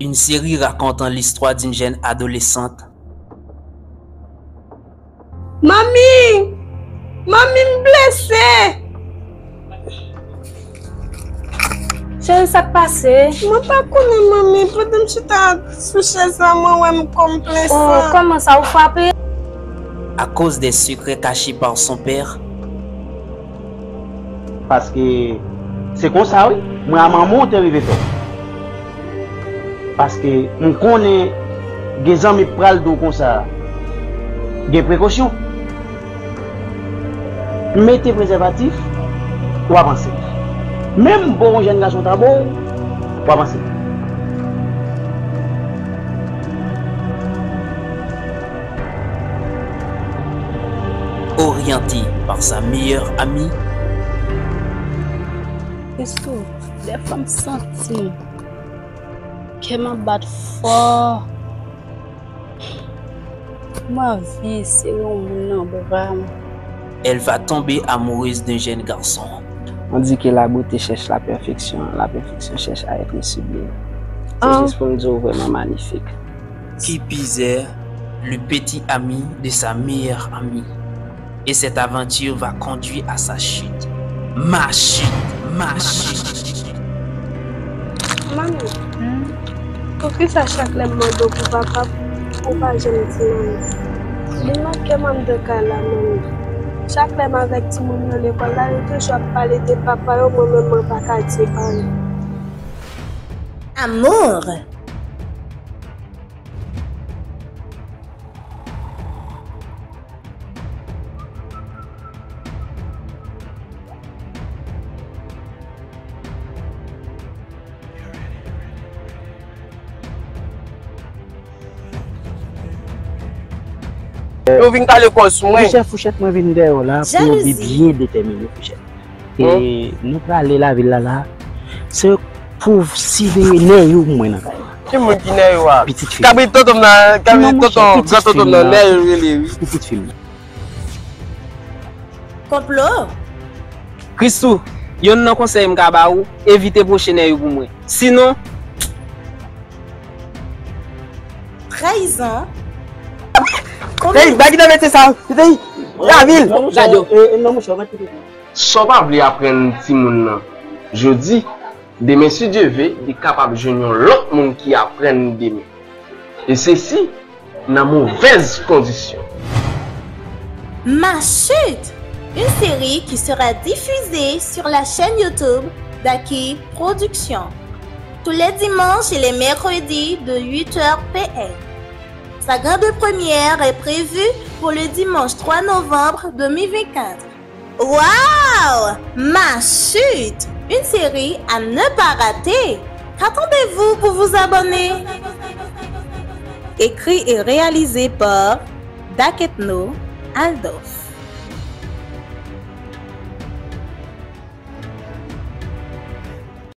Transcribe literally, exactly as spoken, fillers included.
Une série racontant l'histoire d'une jeune adolescente. Manmi! Manmi, m blese! Cheri, sa k pase? Mwen pa konnen, manmi. Pandan m chita sou chèz la, mwen wè m kò m plen san. Oh, kòman sa, ou frape? À cause des secrets cachés par son père. Paske se konsa wi, mwen a manman w te rive fè. Paske m konnen gen zanmi k pral di w konsa, gen prekosyon. Mete prezèvatif, w ap ansent. Menm bo yon jèn gason ta bo w, w ap ansent. Orientée par sa meilleure amie. Christoo, dèfwa m santi kè m ap bat fò. M anvi sere yon moun nan bra m. Elle va tomber amoureuse d'un jeune garçon. On dit que la beauté cherche la perfection, la perfection cherche à être sublime. Se jis pou m di w vrèman manifik. Qui pis est le petit ami de sa meilleure amie. Et cette aventure va conduire à sa chute. Ma chute, ma chute. Manmi, poukisa chak lè m mande w pou papa, ou pa janm di manmi? Li manke m anndan kay la, manmi. Chak lè m avèk timoun yo lekòl la, yo toujou ap pale de papa yo, mwen menm mwen pa ka di anyen. Amour. Yo vin kale kò sou mwen. Monchè, Fouchèt, mwen vin dèyè w la pou yon bi byen detèmine, Fouchèt. E nou prale lavil la la. Se pou siveye nèg yo pou mwen nan kay la. Ki moun ki nèg yo a? Pitit fi. Kabrit tonton m nan, kabrit tonton, gran tonton m nan, nèg yo rele wi. Pitit fi m nan. Konplo? Christoo, yonn nan konsèy m ka ba ou, evite pwoche nèg yo pou mwen. Sinon, trayizon. Hey, bagay nan mete sa. Hey, lavil. Gade. Sa w pa vle aprann timoun nan jodi, demen si Dye ve, li kapab jwenn yon lòt moun ki aprann demen. E sesi nan movèz kondisyon. Ma chute, une série qui sera diffusée sur la chaîne YouTube d'Aki Productions tous les dimanches et les mercredis de huit heures P M. Sa grande première est prévue pour le dimanche trois novembre deux mille vingt-quatre. Wow! Ma chute, une série à ne pas rater. Qu'attendez-vous pour vous abonner? Écrit et réalisé par Daketno Aldorf.